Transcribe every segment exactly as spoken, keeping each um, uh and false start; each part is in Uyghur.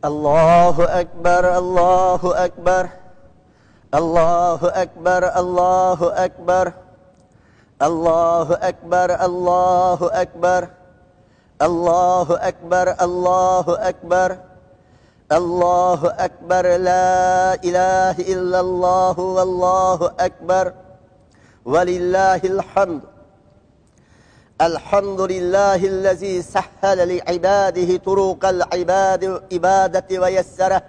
الله أكبر، الله أكبر، الله أكبر، الله أكبر، الله أكبر، الله أكبر، الله أكبر، الله أكبر، الله أكبر، لا إله إلا الله والله أكبر، ولله الحمد. الحمد لله الذي سهل لعباده طرق العباد-، العبادة ويسره.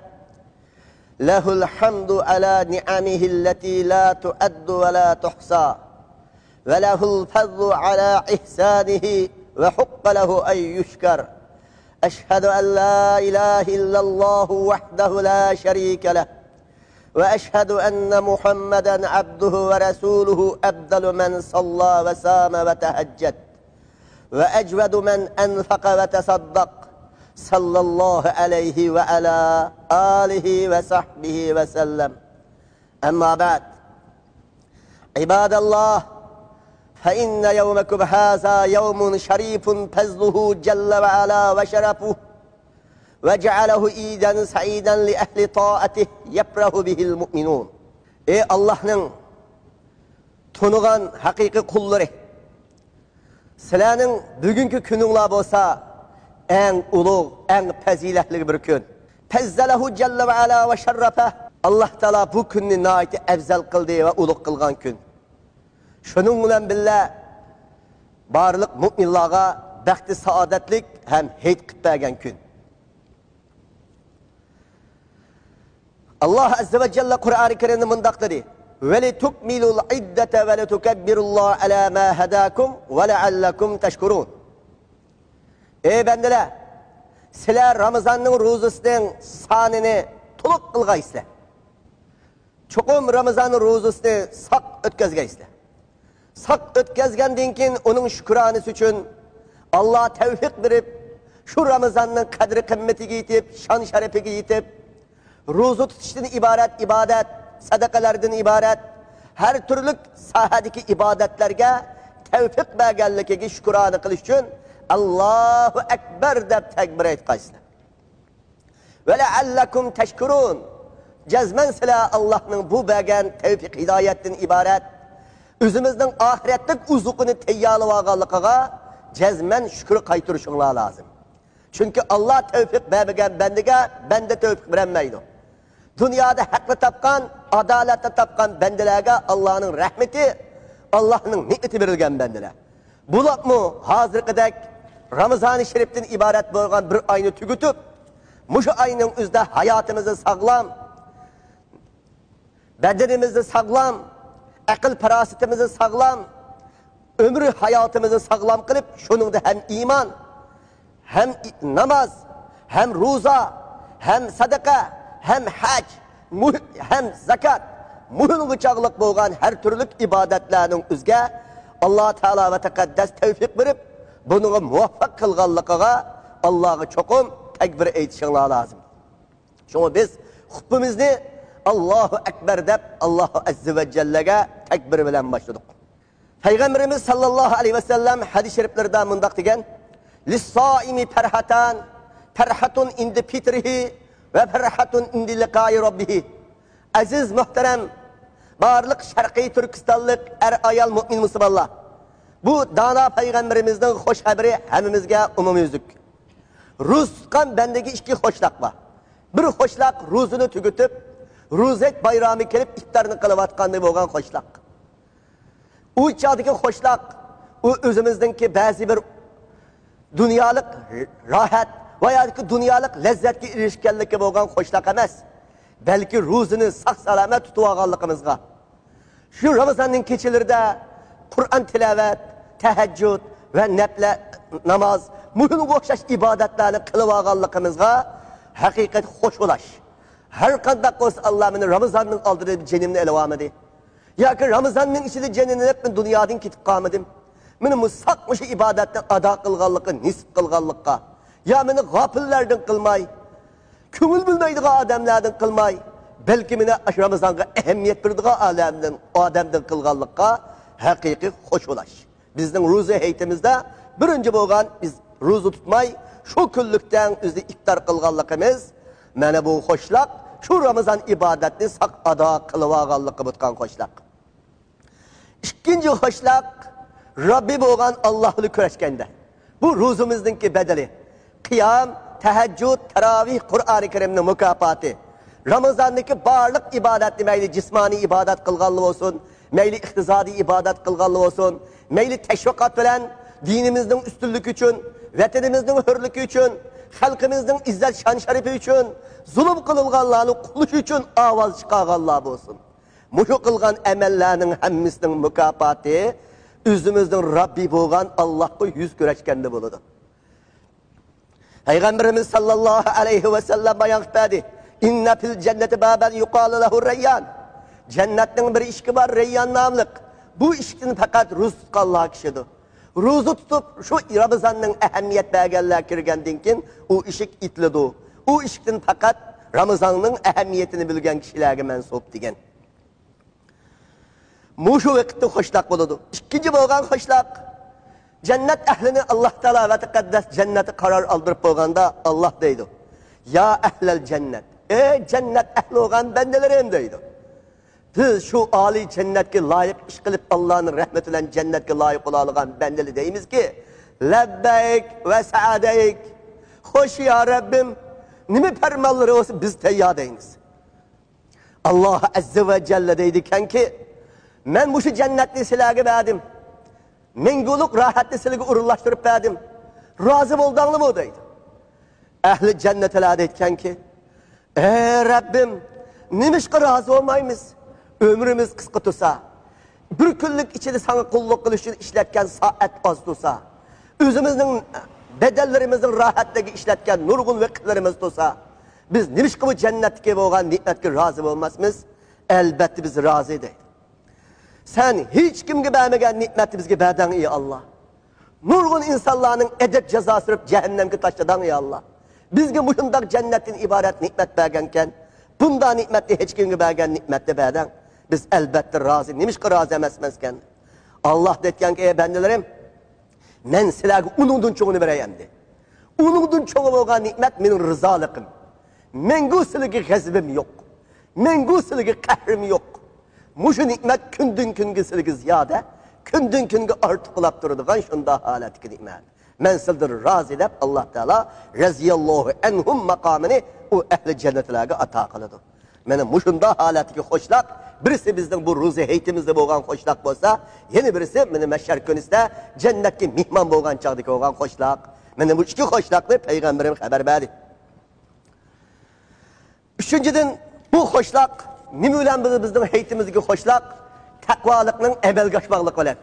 له الحمد على نعمه التي لا تعد ولا تحصى. وله الفضل على إحسانه وحق له أن يشكر. أشهد أن لا إله إلا الله وحده لا شريك له. وأشهد أن محمدا عبده ورسوله أفضل من صلى وصام وتهجد وأجود من أنفق وتصدق صلى الله عليه وعلى آله وصحبه وسلم. أما بعد، عباد الله، فإن يومكم هذا يوم شريف فضله جل وعلا وشرفه وجعله عيدا سعيدا لأهل طاعته يفرح به المؤمنون. ئەي ئاللاھنىڭ تونۇغان ھەقىقىي قۇللىرى، سىلەرنىڭ بۈگۈنكى كۈنۈڭلار بولسا ئەڭ ئۇلۇغ، ئەڭ پەزىلەتلىك بىر كۈن. فضله جل وعلا وشرفه. ئاللاھ تائالا بۇ كۈننى ناھايىتى ئەۋزەل قىلدى ۋە ئۇلۇغ قىلغان كۈن. شۇنىڭ بىلەن بىللە، بارلىق مۇئمىنلارغا بەختى سائادەتلىك ھەم ھېيت قىلىپ بەرگەن كۈن. ئاللاھ ئەززە ۋە جەللە قۇرئانى كەرىمدە مۇنداق دېدى: ولتكملوا العدة ولتكبروا الله على ما هداكم ولعلكم تشكرون. ئەي بەندىلەر، سىلەر رامىزاننىڭ روزىسىنىڭ سانىنى تولۇق قىلغايسىلەر. چوقۇم رامىزان روزىسىنى ساق ئۆتكەزگەيسىلەر. ساق ئۆتكەزگەندىن كېيىن ئۇنىڭ شۈكرانىسى ئۈچۈن ئاللاھ تەۋپىق بېرىپ، شۇ رامىزاننىڭ قەدرى-قىممىتىگە يېتىپ، شان-شەرىپىگە يېتىپ، روزا تۇتۇشتىن ئىبارەت ئىبادەت، سەدىقىلەردىن ئىبارەت ھەر تۈرلۈك ساھەدىكى ئىبادەتلەرگە تەۋپىق بەرگەنلىكىگە شۈكرانە قىلىش ئۈچۈن، ئاللاھۇ ئەكبەر دەپ تەكبىر ئېيتقايسىلەر. ۋەلەئەللەكۇم تەشكۇرۇن. جەزمەن سىلەر ئاللاھنىڭ بۇ بەرگەن تەۋپىق ھىدايەتتىن ئىبارەت ئۆزىمىزنىڭ ئاخىرەتلىك ئوزۇقىنى تەييارلىۋالغانلىقىغا جەزمەن شۈكۈر قايتۇرۇشۇڭلار لازىم. چۈنكى ئاللاھ تەۋپىق بەرمىگەن بەندىگە بەندە تەۋپىق بېرەلمەيدۇ. دۇنيادا ھەقنى تاپقان، ئادالەتنى تاپقان بەندىلەرگە ئاللاھنىڭ رەھمىتى، ئاللاھنىڭ نېمىتى بېرىلگەن بەندىلەر. بولۇپمۇ ھازىرقىدەك رامىزانى شېرىپتىن ئىبارەت بولغان بىر ئاينى تۈگىتىپ، مۇشۇ ئاينىڭ ئۆزىدە ھاياتىمىزنى ساغلام، بەدىنىمىزنى ساغلام، ئەقىل-پاراسىتىمىزنى ساغلام، ئۆمرى ھاياتىمىزنى ساغلام قىلىپ، شۇنىڭدا ھەم ئىمان، ھەم ئى-، ناماز، ھەم روزا، ھەم سەدىقە، ھەم ھەج، مۇھ-، ھەم زاكات، مۇھىلغا چاغلىق بولغان ھەر تۈرلۈك ئىبادەتلەرنىڭ ئۆزىگە ئاللاھ تائالا ۋە تەقەددەس تەۋپىق بېرىپ، بۇنىڭغا مۇۋەپپەق قىلغانلىقىغا ئاللاھقا چوقۇم تەكبىر ئېيتىشىڭلار لازىم. شۇڭا بىز خۇتبىمىزنى ئاللاھۇ ئەكبەر دەپ، ئاللاھۇ ئەززە ۋە جەللەگە تەكبىر بىلەن باشلىدۇق. پەيغەمبىرىمىز ساللاللاھۇ ئەلەيھى ۋەسەللەم ھەدىس شەرىپلىرىدە مۇنداق دېگەن: لىسسائىمى پەرھەتان، پەرھەتۇن ئىندە پىترىھى ۋە پەرھەتۇن ئىندە لىقائى رەببىھى. ئەزىز مۆھتەرەم بارلىق شەرقىي تۈركىستانلىق ئەر-ئايال مۆمىن مۇسۇلمانلار، بۇ دانا پەيغەمبىرىمىزنىڭ خۇش خەۋىرى ھەممىمىزگە ئومۇميۈزلۈك. روزا تۇتقان بەندىگە ئىككى خۇشلۇق بار. بىر خۇشلۇق روزىنى تۈگىتىپ، روزا بايرامى كېلىپ ئىپتارنى قىلىۋاتقاندا بولغان خۇشلۇق. ئۇ چاغدىكى خۇشلۇق، ئۇ ئۆزىمىزنىڭكى بەزى بىر دۇنيالىق راھەت ۋە ياكى دۇنيالىق لەززەتكە ئېرىشكەنلىكى بولغان خۇشلۇق ئەمەس، بەلكى روزىنى ساق-سالامەت تۇتۇۋالغانلىقىمىزغا، شۇ رامىزاننىڭ كېچىلىرىدە قۇرئان تىلاۋەت، تەھەججۇد ۋە نەپلە ناماز، مۇشۇنىڭغا ئوخشاش ئىبادەتلەرنى قىلىۋالغانلىقىمىزغا ھەقىقەت خۇش بولاش. ھەر قانداق بولسا، ئاللا مېنى رامىزاننىڭ ئالدىدا جېنىمنى ئېلىۋالمىدى. ياكى رامىزاننىڭ ئىچىدە جېنىنى ئېلىپ، مەن دۇنيادىن كېتىپ قالمىدىم. مېنى مۇ-، ساق مۇشۇ ئىبادەتنى ئادا قىلغانلىققا، نېسىپ قىلغانلىققا، يا مېنى غاپىللاردىن قىلماي، كۆڭۈل بۆلمەيدىغان ئادەملەردىن قىلماي، بەلكى مېنى ئاشۇ رامىزانغا ئەھمىيەت بېرىدىغان ئادەمدىن، ئادەمدىن قىلغانلىققا ھەقىقىي خۇش بولاش. بىزنىڭ روزا ھېيتىمىزدە بىرىنچى بولغان، بىز روزا تۇتماي، شۇ كۈنلۈكتە ئۆزىنى ئىپتار قىلغانلىقىمىز، مانا بۇ خوشلاق شۇ رامىزان ئىبادەتنى ساق ئادا قىلىۋالغانلىققا بولغان خوشلاق. ئىككىنچى خوشلاق، رەببى بولغان ئاللاھ بىلەن كۆرۈشكەندە. بۇ روزىمىزنىڭكى بەدىلى. قىيام، تەھەججۇد، تاراۋىھ، قۇرئانى كەرىمنىڭ مۇكاپاتى. رامىزاندىكى بارلىق ئىبادەتنى، مەيلى جىسمانىي ئىبادەت قىلغانلا بولسۇن، مەيلى ئىقتىسادىي ئىبادەت قىلغانلا بولسۇن، مەيلى تەشۋىقات بىلەن دىنىمىزنىڭ ئۈستۈنلۈكى ئۈچۈن، ۋەتىنىمىزنىڭ ھۆرلۈكى ئۈچۈن، خەلقىمىزنىڭ ئىززەت شان شەرىپى ئۈچۈن، زۇلۇم قىلىنغانلارنى قۇتۇلۇش ئۈچۈن ئاۋاز چىقارغانلار بولسۇن. مۇشۇ قىلغان ئەمەللەرنىڭ ھەممىسىنىڭ مۇكاپاتى ئۆزىمىزنىڭ رەببى بولغان ئاللاھقا يۈز كۆرۈشكەندە بولىدۇ. پەيغەمبىرىمىز ساللاللاھۇ ئەلەيھى ۋەسەللەم بايان قىلىپ بەردى، ئىننە فىل جەننەتى بابەن يۇقالۇ لەھۇ رەييان. جەننەتنىڭ بىر ئىشىكى بار، رەييان ناملىق. بۇ ئىشىكتىن پەقەت روزا تۇتقانلار كىرىدۇ. روزا تۇتۇپ، شۇ رامىزاننىڭ ئەھمىيەت بەرگەنلەر كىرگەندىن كېيىن، ئۇ ئىشىك ئېتىلىدۇ. ئۇ ئىشىكتىن پەقەت رامىزاننىڭ ئەھمىيىتىنى بىلگەن كىشىلەرگە مەنسۇپ دېگەن. مۇشۇ ۋاقىتتا خوشلاق بولىدۇ. ئىككىنچى بولغان خوشلاق، جەننەت ئەھلىنى ئاللاھ تائالا ۋە تەقەددەس جەننەتكە قارار ئالدۇرۇپ بولغاندا، ئاللاھ دەيدۇ، يا ئەھلەل جەننەت، ئەي جەننەت ئەھلى بولغان بەندىلىرىم دەيدۇ. بىز شۇ ئالىي جەننەتكە لايىق ئىش قىلىپ، ئاللاھنىڭ رەھمىتى بىلەن جەننەتكە لايىق بولالايدىغان بەندىلەر دەيمىزكى، لەببەيك ۋە سەئدەيك، خوش يا رەببىم، نېمە پەرمانلىرى بولسا بىز تەييار دەيمىز. ئاللاھ ئەززە ۋە جەللە دەيدىكەنكى، مەن مۇشۇ جەننەتنى سىلەرگە بەردىم، مەڭگۈلۈك راھەتنى سىلەرگە ئورۇنلاشتۇرۇپ بەردىم، رازى بولدۇڭلارمۇ دەيدۇ. ئەھلى جەننەتلەر دەيدىكەنكى، ئەي رەببىم، نېمىشقا رازى بولمايمىز؟ ئۆمرىمىز قىسقا تۇرسا، بىر كۈنلۈك ئىچىدە ساڭا قۇللۇق قىلىش ئۈچۈن ئىشلەتكەن سائەت ئاز تۇرسا، ئۆزىمىزنىڭ بەدەنلىرىمىزنىڭ راھەتلىكىگە ئىشلەتكەن نۇرغۇن ۋاقىتلىرىمىز تۇرسا، بىز نېمىشقا بۇ جەننەتتىكى بولغان نېمەتكە رازى بولماسمىز؟ ئەلبەتتە بىز رازى دەيدۇ. سەن ھېچكىمگە بەرمىگەن نېمەتنى بىزگە بەردىڭ ئى ئاللاھ. نۇرغۇن ئىنسانلارنىڭ ئەدەپ جازاسى بېرىپ جەھەننەمگە تاشلىدىڭ ئى ئاللاھ. بىزگە مۇشۇنداق جەننەتتىن ئىبارەت نېمەت بەرگەنكەن. بۇنداق نېمەتنى ھېچكىمگە بەرگەن نېمەتنى بەردىڭ. بىز ئەلبەتتە رازى. نېمىشقا رازى ئەمەسمىزكەن؟ ئاللاھ دەيدىكەنكى، ئەي بەندىلىرىم، مەن سىلەرگە ئۇنىڭدىن چوڭىنى بېرەي ئەمدى. ئۇنىڭدىن چوڭى بولغان نېمەت مېنىڭ رىزالىقىم. مەڭگۈ سىلىگە غەزىپىم يوق. مەڭگۈ سىلىگە قەھرىم يوق. مۇشۇ نېمەت كۈندىن كۈنگە سىلىگە زىيادە، كۈندىن كۈنگە ئارتۇقلاپ تۇرىدىغان شۇنداق ھالەتتىكى نېمەت. مەن سىلىدىن رازى دەپ، ئاللاھ تائالا رەزىياللاھۇ ئەنھۇم ماقامىنى ئۇ ئەھلى جەننەتلەرگە ئاتا قىلىدۇ. مانا مۇشۇنداق ھالەتتىكى خوشلاق، بىرسى بىزنىڭ بۇ روزا ھېيتىمىزدە بولغان خوشلاق بولسا، يەنە بىرسى مانا مەھشەر كۈنىسىدە جەننەتكە مېھمان بولغان چاغدىكى بولغان خوشلاق. مانا بۇ ئىككى خوشلاقنى پەيغەمبىرىم خەۋەر بەردى. ئۈچىنچىدىن، بۇ خوشلاق نېمە بىلەن بولىدۇ؟ بىزنىڭ ھېيتىمىزدىكى خوشلاق تەقۋالىقنىڭ ئەمەلگە ئاشماقلىقى بىلەن.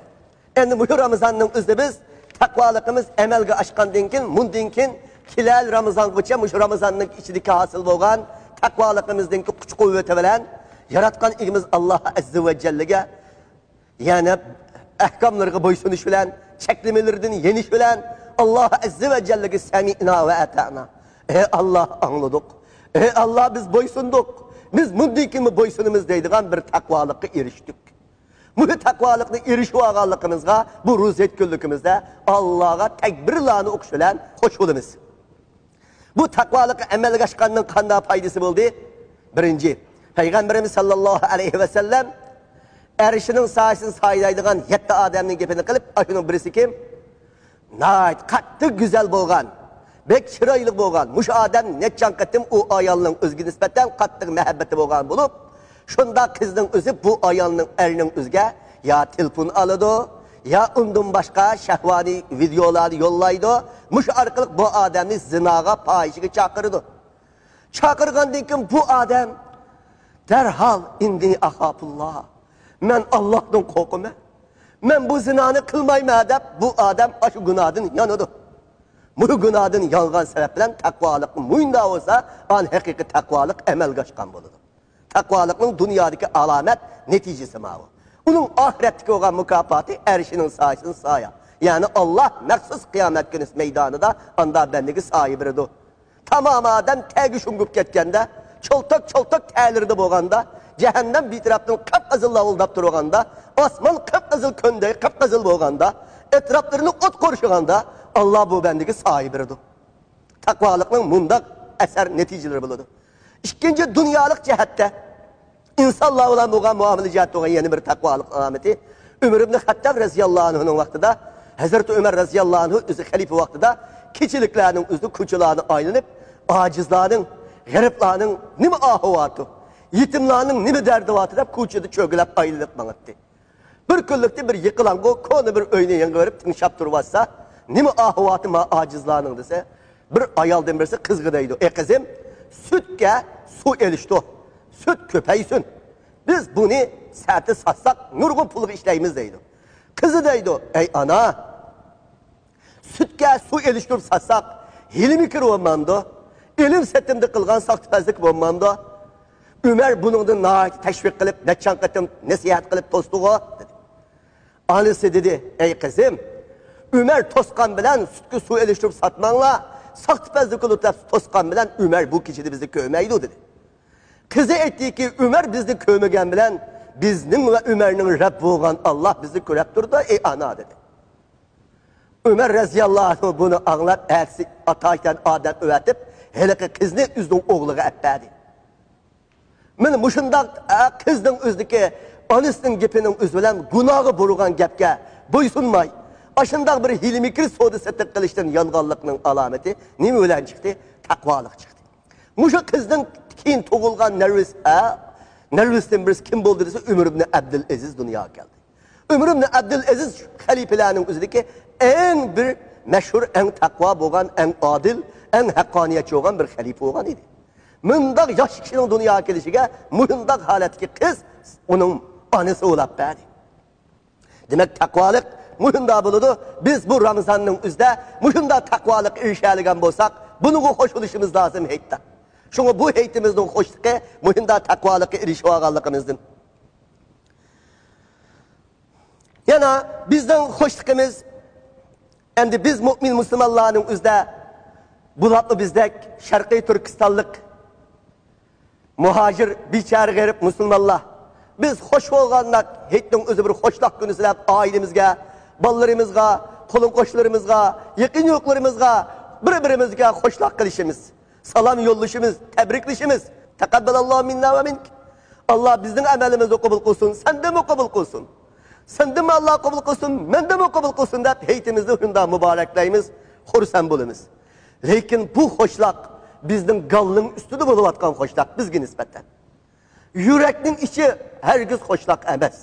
ئەمدى مۇشۇ رامىزاننىڭ ئۆزىدە بىز تەقۋالىقىمىز ئەمەلگە ئاشقاندىن كېيىن، مۇندىن كېيىن كېلەر رامىزانغىچە مۇشۇ رامىزاننىڭ ئىچىدىكى ھاسىل بولغان تەقۋالىقىمىزنىڭكى كۈچ-قۇۋۋىتى بىلەن ياراتقان ئىگىمىز ئاللاھ ئەززە ۋە جەللىگە، يەنى ئەھكاملىرىغا بويسۇنۇش بىلەن، چەكلىمىلىرىدىن يېنىش بىلەن، ئاللاھ ئەززە ۋە جەللىگە سەمىئنا ۋە ئەتەنا. ئەي ئاللاھ، ئاڭلىدۇق. ئەي ئاللاھ، بىز بويسۇندۇق. بىز مۇندىن كېيىنمۇ بويسۇنىمىز دەيدىغان بىر تەقۋالىققا ئېرىشتۇق. مۇشۇ تەقۋالىقنى ئېرىشىۋالغانلىقىمىزغا بۇ روزا ھېيت كۈنلۈكىمىزدە ئاللاھقا تەكبىرلارنى ئوقۇش بىلەن خوش بولىمىز. بۇ تەقۋالىققا ئەمەلگە ئاشقاننىڭ قانداق پايدىسى بولدى؟ بىرىنچى، پەيغەمبىرىمىز ساللاللاھۇ ئەلەيھى ۋەسەللەم ئەرشىنىڭ سايىسىنى سايىلايدىغان يەتتە ئادەمنىڭ گېپىنى قىلىپ، ئاشۇنىڭ بىرسى كىم؟ ناھايىتى قاتتىق گۈزەل بولغان، بەك چىرايلىق بولغان مۇشۇ ئادەم نەچچە قېتىم ئۇ ئايالنىڭ ئۆزىگە نىسبەتەن قاتتىق مەھەببىتى بولغان بولۇپ، شۇنداق قىزنىڭ ئۆزى بۇ ئايالنىڭ، ئەرنىڭ ئۆزىگە يا تېلېفون ئالىدۇ، يا ئۇندىن باشقا شەھۋانىي ۋىدېئولارنى يوللايدۇ. مۇشۇ ئارقىلىق بۇ ئادەمنى زىناغا، پاھىشىگە چاقىرىدۇ. چاقىرغاندىن كېيىن بۇ ئادەم دەرھال، ئىننى ئەخافۇللا، مەن ئاللاھتىن قورقىمەن، مەن بۇ زىنانى قىلمايمەن دەپ، بۇ ئادەم ئاشۇ گۇناھتىن يانىدۇ. مۇشۇ گۇناھتىن يانغان سەۋەب بىلەن تەقۋالىققا مۇنداق بولسا، ئان ھەقىقىي تەقۋالىق ئەمەلگە ئاشقان بولىدۇ. تەقۋالىقنىڭ دۇنيادىكى ئالامەت نەتىجىسى ماۋۇ. ئۇنىڭ ئاخىرەتتىكى بولغان مۇكاپاتى ئەرشىنىڭ سايىسىدىن سايە. يەنى ئاللاھ مەخسۇس قىيامەت كۈنى مەيدانىدا ئاندا بەندىگە سايە بېرىدۇ. تامام ئادەم تەرگە شۇڭغۇپ كەتكەندە، چولتاق-چولتاق تەرلىرىدە بولغاندا، جەھەننەم بىر تەرەپتىن قىپقىزىل لاۋۇلداپ تۇرغاندا، ئاسمان قىپقىزىل كۆندەك قىپقىزىل بولغاندا، ئەتراپلىرىنى ئوت قورشىغاندا، ئاللاھ بۇ بەندىگە سايە بېرىدۇ. تەقۋالىقنىڭ مۇنداق ئەسەر نەتىجىلىرى بولىدۇ. ئىككىنچى، دۇنيالىق جەھەتتە ئىنسانلار بىلەن بولغان مۇئامىلە جەھەتتە بولغان يەنە بىر تەقۋالىق ئالامىتى، ئۆمەر ئىبن خەتتاب رەزىياللاھۇ ئەنھۇنىڭ ۋاقتىدا، ھەزرىتى ئۆمەر رەزىياللاھۇ ئەنھۇ ئۆزى خەلىپە ۋاقتىدا كېچىلىكلەرنىڭ ئۆزىدە كوچىلارنى ئايلىنىپ، ئاجىزلارنىڭ، غېرىبلارنىڭ نېمە ئاھۋاتى، يېتىملارنىڭ نېمە دەردى بار دەپ كوچىدا چۆگىلەپ ئايلىنىپ ماڭاتتى. بىر كۈنلۈكتە بىر يىقىلاڭغۇ كونا بىر ئۆينى يېڭىۋېرىپ تىڭشاپ تۇرۇۋاتسا، نېمە ئاھۋاتى ما ئاجىزلارنىڭ دېسە، بىر ئايالدىن بىرسى قىزغا دەيدۇ، ئەي قىزىم، سۈتكە سۇ ئېلىشتۇ، سۈت كۆپەيسۇن، بىز بۇنى سەتە ساتساق نۇرغۇن پۇلغا ئىشلەيمىز دەيدۇ. قىزى دەيدۇ، ئەي ئانا، سۈتكە سۇ ئېلىشتۇرۇپ ساتساق ھىيلە مىكىر بولمامدۇ؟ ئېلىم سېتىمدا قىلغان ساختىپەزلىك بولمامدۇ؟ ئۆمەر بۇنىڭدىن ناھايىتى تەشۋىق قىلىپ، نەچچە قېتىم نەسىھەت قىلىپ توستىغۇ دېدى. ئانىسى دېدى، ئەي قىزىم، ئۆمەر توسقان بىلەن سۈتكە سۇ ئېلىشتۇرۇپ ساتماڭلار، ساختىپەزلىك قىلىدۇ دەپ توسقان بىلەن ئۆمەر بۇ كېچىدە بىزنى كۆرمەيدۇ دېدى. قىزى ئېيتتىكى، ئۆمەر بىزنى كۆرمىگەن بىلەن بىزنىڭ ۋە ئۆمەرنىڭ رەببى بولغان ئاللاھ بىزنى كۆرەپ تۇرىدۇ، ئەي ئانا دېدى. ئۆمەر رەزىياللاھۇ ئەنھۇ بۇنى ئاڭلاپ، ئەتىسى ئاتايىتەن ئادەم ئەۋەتىپ، ھېلىقى قىزنى ئۆزىنىڭ ئوغلىغا ئەپ بەردى. مانا مۇشۇنداق، ئە، قىزنىڭ ئۆزىدىكى ئانىسىنىڭ گېپىنىڭ ئۆزى بىلەن گۇناھقا بۇرىغان گەپكە بويسۇنماي، ئاشۇنداق بىر ھىيلە-مىكىر سودا-سېتىق قىلىشتىن يانغانلىقنىڭ ئالامىتى نېمە بىلەن چىقتى؟ تەقۋالىق چىقتى. مۇشۇ قىزنىڭ كېيىن تۇغۇلغان نەۋرىسى، ئە، نەۋرىسىدىن بىرسى كىم بولدى دېسە، ئۆمەر ئىبن ئابدۇلئەزىز دۇنياغا كەلدى. ئۆمەر ئىبن ئابدۇلئەزىز خەلىپىلەرنىڭ ئۆزىدىكى ئەڭ بىر مەشھۇر، ئەڭ تەقۋا بولغان، ئەڭ ئادىل، ئەڭ ھەققانىيەتچى بولغان بىر خەلىپە بولغان ئىدى. مۇنداق ياخشى كىشىنىڭ دۇنياغا كېلىشىگە مۇشۇنداق ھالەتتىكى قىز ئۇنىڭ ئانىسى بولاپ بەردى. دېمەك، تەقۋالىق مۇشۇنداق بولىدۇ. بىز بۇ رامىزاننىڭ ئۆزىدە مۇشۇنداق تەقۋالىققا ئېرىشەلىگەن بولساق، بۇنىڭغا خوش بولۇشىمىز لازىم ھېيتتا. شۇڭا بۇ ھېيتىمىزنىڭ خوشلۇقى مۇشۇنداق تەقۋالىققا ئېرىشىۋالغانلىقىمىزدىن. يەنە بىزنىڭ خوشلۇقىمىز، ئەمدى بىز مۆمىن مۇسۇلمانلارنىڭ ئۆزىدە، بولۇپمۇ بىزدەك شەرقىي تۈركىستانلىق مۇھاجىر، بىچارە غېرىب مۇسۇلمانلار، بىز خوش بولغاندا ھېيتنىڭ ئۆزى بىر خوشلۇق كۈنى سىلەپ، ئائىلىمىزگە، بالىلىرىمىزغا، قولۇم-قوشنىلىرىمىزغا، يېقىن-يۇقلىرىمىزغا، بىر-بىرىمىزگە خوشلۇق قىلىشىمىز. سالام يوللىشىمىز، تەبرىكلىشىمىز. تەقەببەلاللاھۇ مىننا ۋە مىنك. ئاللا بىزنىڭ ئەمەلىمىزنى قوبۇل قىلسۇن، سەندىنمۇ قوبۇل قىلسۇن. سەندىنمۇ ئاللا قوبۇل قىلسۇن، مەندىنمۇ قوبۇل قىلسۇن دەپ ھېيتىمىزنى شۇنداق مۇبارەكلەيمىز، خۇرسەن بولىمىز. لېكىن بۇ خوشلۇق بىزنىڭ گالنىڭ ئۈستىدە بولۇۋاتقان خوشلۇق بىزگە نىسبەتەن. يۈرەكنىڭ ئىچى ھەرگىز خوشلۇق ئەمەس.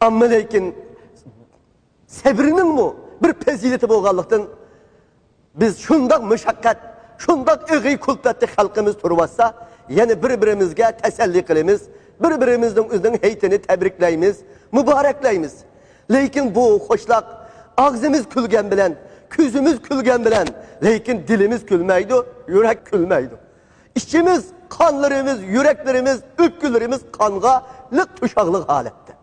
ئەمما لېكىن سەبرىنىڭمۇ بىر پەزىلىتى بولغانلىقتىن، بىز شۇنداق مۇشەققەت، شۇنداق ئېغىر كۈلپەتتە خەلقىمىز تۇرۇۋاتسا، يەنە بىر-بىرىمىزگە تەسەللى قىلىمىز، بىر-بىرىمىزنىڭ ئۆزىنىڭ ھېيتىنى تەبرىكلەيمىز، مۇبارەكلەيمىز. لېكىن بۇ خوشلۇق ئاغزىمىز كۈلگەن بىلەن، كۆزىمىز كۈلگەن بىلەن، لېكىن دىلىمىز كۈلمەيدۇ، يۈرەك كۈلمەيدۇ. ئىچىمىز، قانلىرىمىز، يۈرەكلىرىمىز، ئۆپكىلىرىمىز قانغا لىق، توشاقلىق ھالەتتە.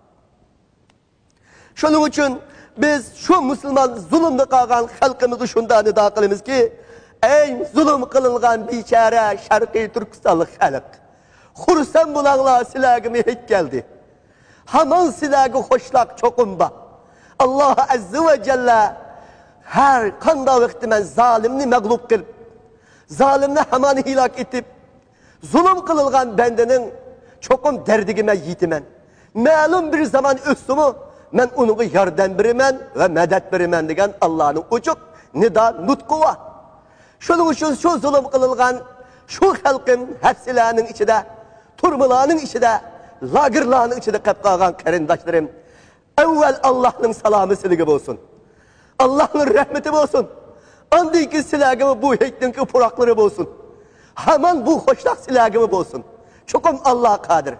شۇنىڭ ئۈچۈن بىز شۇ مۇسۇلمان زۇلۇمدا قالغان خەلقىمىزگە شۇنداق نىدا قىلىمىزكى، ئەي زۇلۇم قىلىنغان بىچارە شەرقىي تۈركىستانلىق خەلق! خۇرسەن بولۇڭلار، سىلەرگىمۇ ھېيت كەلدى. ھامان سىلەرگە خوشلۇق چوقۇم بار. ئاللا ئەززە ۋە جەللە ھەر قانداق ۋاقىتتا مەن زالىمنى مەغلۇپ قىلىپ، زالىمنى ھامان ھالاك ئېتىپ، زۇلۇم قىلىنغان بەندىنىڭ چوقۇم دەردىگە مەن يېتىمەن. مەلۇم بىر زامان ئۆتسىمۇ، مەن ئۇنىڭغا ياردەم بېرىمەن ۋە مەدەت بېرىمەن دېگەن ئاللانىڭ ئوچۇق نىدا نۇتقى بار. شۇنىڭ ئۈچۈن شۇ زۇلۇم قىلىنغان شۇ خەلقىم ھەپسىلەرنىڭ ئىچىدە، تۈرمىلەرنىڭ ئىچىدە، لاگېرلارنىڭ ئىچىدە قېلىپ قالغان قېرىنداشلىرىم، ئەۋۋەل ئاللاھنىڭ سالامى سىلىگە بولسۇن. ئاللاھنىڭ رەھمىتى بولسۇن. ئاندىن كېيىن سىلەرگىمۇ بۇ ھېيتنىڭكى پۇراقلىرى بولسۇن. ھامان بۇ خوشلۇق سىلەرگىمۇ بولسۇن. چوقۇم ئاللا قادىر.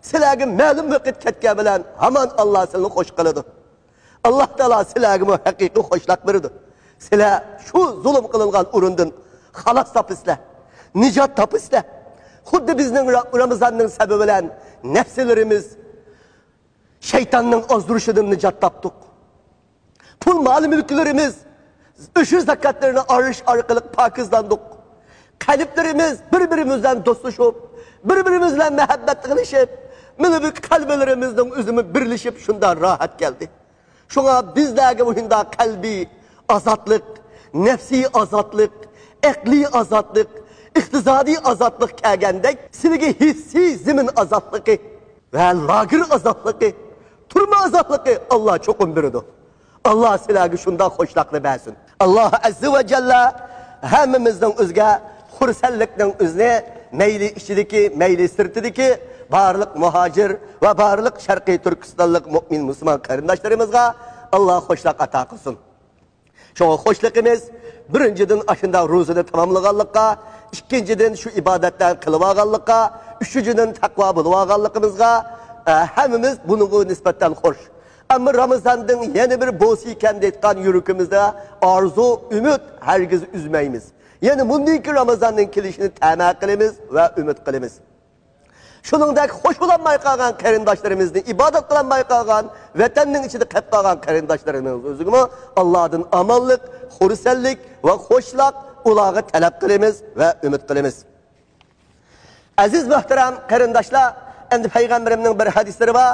سىلەرگە مەلۇم ۋاقىت كەتكەن بىلەن ھامان ئاللا سىلىنى خوش قىلىدۇ. ئاللا تائالا سىلەرگىمۇ ھەقىقىي خوشلۇق بېرىدۇ. سىلەر شۇ زۇلۇم قىلىنغان ئورۇندىن خالاس تاپىسىلەر، نىجات تاپىسىلەر. خۇددى بىزنىڭ را-، رامىزاننىڭ سەۋەبى بىلەن نەپسىلىرىمىز، شەيتاننىڭ ئازدۇرۇشىدىن نىجات تاپتۇق. پۇل مال مۈلكلىرىمىز، ئۆشۈر زاكاتلىرىنى ئارىلىش ئارقىلىق پاكىزلاندۇق. قەلبلىرىمىز بىر-بىرىمىز بىلەن دوستلىشىپ، بىر-بىرىمىز بىلەن مەھەببەت قىلىشىپ، مانا بۇ قەلبلىرىمىزنىڭ ئۆزىمۇ بىرلىشىپ شۇنداق راھەت كەلدى. شۇڭا بىزلەرگە مۇشۇنداق قەلبىي ئازادلىق، نەپسىي ئازادلىق، ئەقلىي ئازادلىق، ئىقتىسادىي ئازادلىق كەلگەندەك، سىلىگە ھېسسىي زېمىن ئازادلىقى ۋە لاگېر ئازادلىقى، تۈرمە ئازادلىقى ئاللا چوقۇم بېرىدۇ. ئاللا سىلەرگە شۇنداق خوشلۇقنى بەرسۇن. ئاللا ئەززە ۋە جەللە ھەممىمىزنىڭ ئۆزىگە خۇرسەنلىكنىڭ ئۆزىنى مەيلى ئىچىدىكى، مەيلى سىرتىدىكى بارلىق مۇھاجىر ۋە بارلىق شەرقىي تۈركىستانلىق مۆمىن مۇسۇلمان قېرىنداشلىرىمىزغا ئاللا خوشلۇق ئاتا قىلسۇن. شۇڭا خوشلۇقىمىز، بىرىنچىدىن، ئاشۇنداق روزىنى تاماملىغانلىققا، ئىككىنچىدىن، شۇ ئىبادەتلەرنى قىلىۋالغانلىققا، ئۈچىنچىدىن، تەقۋا بولۇۋالغانلىقىمىزغا، ئە، ھەممىمىز بۇنىڭغا نىسبەتەن خوش. ئەمما رامىزاننىڭ يەنە بىر بولسا ئىكەن دەيدىغان يۈرىكىمىزدە ئارزۇ، ئۈمىد ھەرگىز ئۈزمەيمىز. يەنە مۇندىن كېيىن رامىزاننىڭ كېلىشىنى تەمە قىلىمىز ۋە ئۈمىد قىلىمىز. شۇنىڭدەك خوش بولالماي قالغان قېرىنداشلىرىمىزنى، ئىبادەت قىلالماي قالغان، ۋەتەننىڭ ئىچىدە قېلىپ قالغان قېرىنداشلىرىمىز ئۆزىگىمۇ ئاللادىن ئامانلىق، خۇرسەنلىك ۋە خوشلۇق ئۇلارغا تەلەپ قىلىمىز ۋە ئۈمىد قىلىمىز. ئەزىز مۆھتەرەم قېرىنداشلار، ئەمدى پەيغەمبىرىمنىڭ بىر ھەدىسلىرى بار.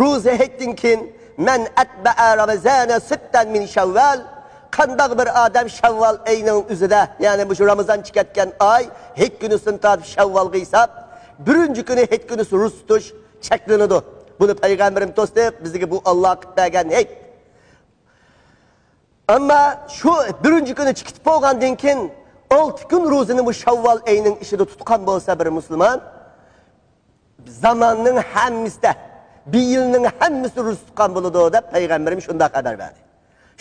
روزا ھېيتتىن كېيىن، مەن ئەتبەئە رامىزانە سىتتەن مىن شەۋۋال، قانداق بىر ئادەم شەۋۋال ئېيىنىڭ ئۆزىدە، يەنى مۇشۇ رامىزان چىقىۋەتكەن ئاي، ھېيت كۈنىسىدىن تارتىپ شەۋۋالغا ھېساب، بىرىنچى كۈنى ھېيت كۈنىسى روزا تۇتۇش چەكلىنىدۇ. بۇنى پەيغەمبىرىم توستى، بىزگە بۇ ئاللا قىلىپ بەرگەن ھېيت. ئەمما شۇ بىرىنچى كۈنى چىقىپ بولغاندىن كېيىن، ئالتە كۈن روزىنى بۇ شەۋۋال ئېيىنىڭ ئىچىدە تۇتقان بولسا بىر مۇسۇلمان، زاماننىڭ ھەممىسىدە، بىر يىلنىڭ ھەممىسى روزا تۇتقان بولىدۇ، دەپ پەيغەمبىرىم شۇنداق خەۋەر بەردى.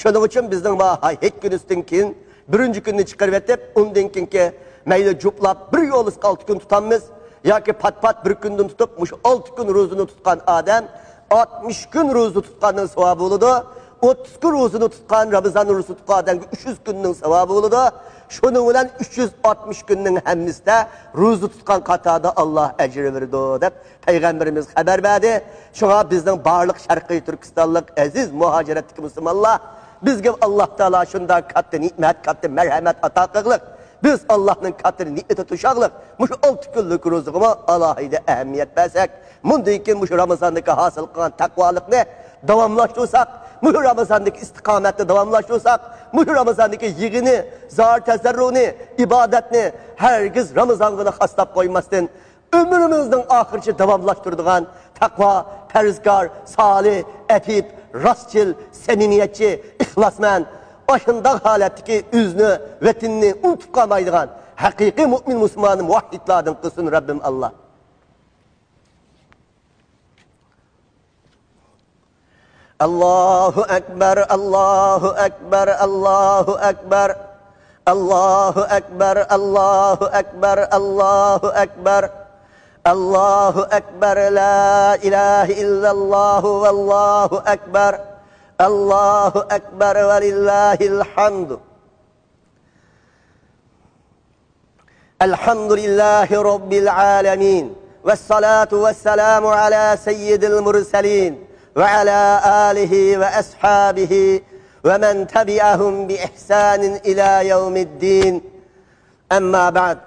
شۇنىڭ ئۈچۈن بىزنىڭ بۇ ھېيت كۈنىسىدىن كېيىن بىرىنچى كۈننى چىقىرىۋېتىپ، ئۇندىن كېيىنكى مەيلى جۇپلاپ بىر يولىسىغا ئالتە كۈن تۇتاممىز ياكى پات-پات بىر كۈندىن تۇتۇپ، مۇشۇ ئالتە كۈن روزىنى تۇتقان ئادەم ئاتمىش كۈن روزا تۇتقاننىڭ ساۋابى بولىدۇ. ئوتتۇز كۈن روزىنى تۇتقان، رامىزان روزىسى تۇتقان ئادەمگە ئۈچ يۈز كۈننىڭ ساۋابى بولىدۇ. شۇنىڭ بىلەن ئۈچ يۈز ئاتمىش كۈننىڭ ھەممىسىدە روزا تۇتقان قاتاردا ئاللا ئەجىر بېرىدۇ، دەپ پەيغەمبىرىمىز خەۋەر بەردى. شۇڭا بىزنىڭ بارلىق شەرقىي تۈركىستانلىق ئەزىز مۇھاجىرەتتىكى مۇسۇلمانلار، بىزگە ئاللا تائالا شۇنداق كاتتا نېمەت، كاتتا مەرھەمەت ئاتا قىلغىلىق. بىز ئاللانىڭ كاتتا نېمىتىنى توشاغلىق، مۇشۇ ئالتە كۈنلۈك روزىغىمۇ ئالاھىدە ئەھمىيەت بەرسەك، مۇندىن كېيىن مۇشۇ رامىزاندىكى ھاسىل قىلغان تەقۋالىقنى داۋاملاشتۇرساق، مۇشۇ رامىزاندىكى ئىستىقامەتنى داۋاملاشتۇرساق، مۇشۇ رامىزاندىكى يىغىنى، زار تەزەررۇنى، ئىبادەتنى ھەرگىز رامىزانغىلا خاسلاپ قويماستىن، ئۆمرىمىزنىڭ ئاخىرىچە داۋاملاشتۇرىدىغان تەقۋا، پەرھىزكار، سالىھ، ئەپىپ، راستچىل، سەمىمىيەتچى، ئىخلاسمەن، ئاشۇنداق ھالەتتىكى ئۆزىنى، ۋەتىنىنى ئۇنتۇپ قالمايدىغان ھەقىقىي مۆمىن مۇسۇلمان مۇۋەھھىدلاردىن قىلسۇن رەببىم ئاللا. الله أكبر، الله أكبر، الله أكبر. الله أكبر، الله أكبر، الله أكبر. الله أكبر، لا إله إلا الله، والله أكبر. الله أكبر، ولله الحمد. الحمد لله رب العالمين، والصلاة والسلام على سيد المرسلين، وعلى آله وأصحابه ومن تبعهم بإحسان إلى يوم الدين. أما بعد،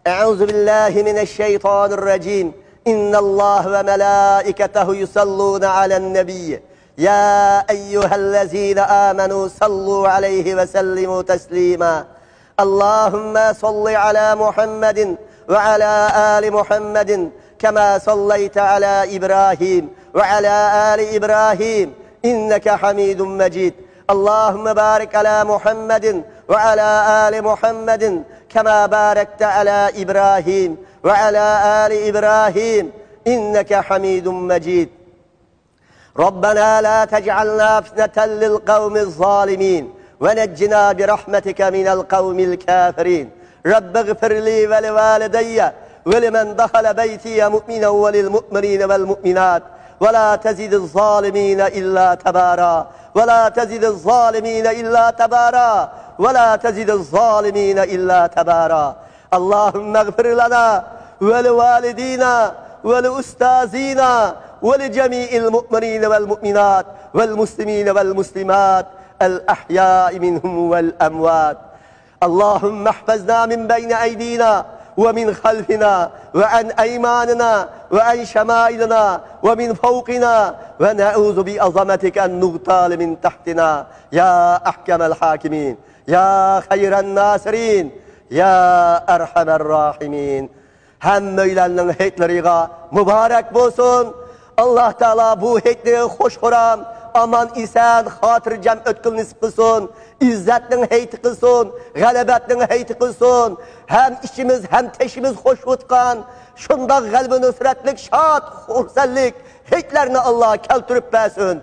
أعوذ بالله من الشيطان الرجيم. إن الله وملائكته يصلون على النبي، يا أيها الذين آمنوا صلوا عليه وسلموا تسليما. اللهم صل على محمد وعلى آل محمد كما صليت على إبراهيم وعلى آل إبراهيم إنك حميد مجيد. اللهم بارك على محمد وعلى آل محمد كما باركت على إبراهيم وعلى آل إبراهيم إنك حميد مجيد. ربنا لا تجعلنا فتنة للقوم الظالمين ونجنا برحمتك من القوم الكافرين. رب اغفر لي ولوالدي ولمن دخل بيتي مؤمنا وللمؤمنين والمؤمنات ولا تزد الظالمين إلا تبارا، ولا تزد الظالمين إلا تبارا، ولا تزد الظالمين إلا تبارا. اللهم اغفر لنا ولوالدينا ولأستاذينا ولجميع المؤمنين والمؤمنات والمسلمين والمسلمات الأحياء منهم والأموات. اللهم احفظنا من بين أيدينا ومن خلفنا وعن أيماننا وعن شمائلنا ومن فوقنا، ونعوذ بعظمتك أن نغتال من تحتنا، يا أحكم الحاكمين، يا خير الناصرين، يا ئەرھەمەر راھىمىن. ھەممەيلەننىڭ ھېيتلىرىغا مۇبارەك بولسۇن. ئاللا تائالا بۇ ھېيتنى خۇش-خۇرام، ئامان-ئېسەن، خاتىرجەم ئۆتكىلى نېسىپ قىلسۇن. ئىززەتنىڭ ھېيتى قىلسۇن، غەلىبەتنىڭ ھېيتى قىلسۇن. ھەم ئىچىمىز، ھەم تېشىمىز خۇش بولغان شۇنداق غەلىبە نۇسرەتلىك، شاد، خۇرسەنلىك ھېيتلەرنى ئاللا كەلتۈرۈپ بەرسۇن.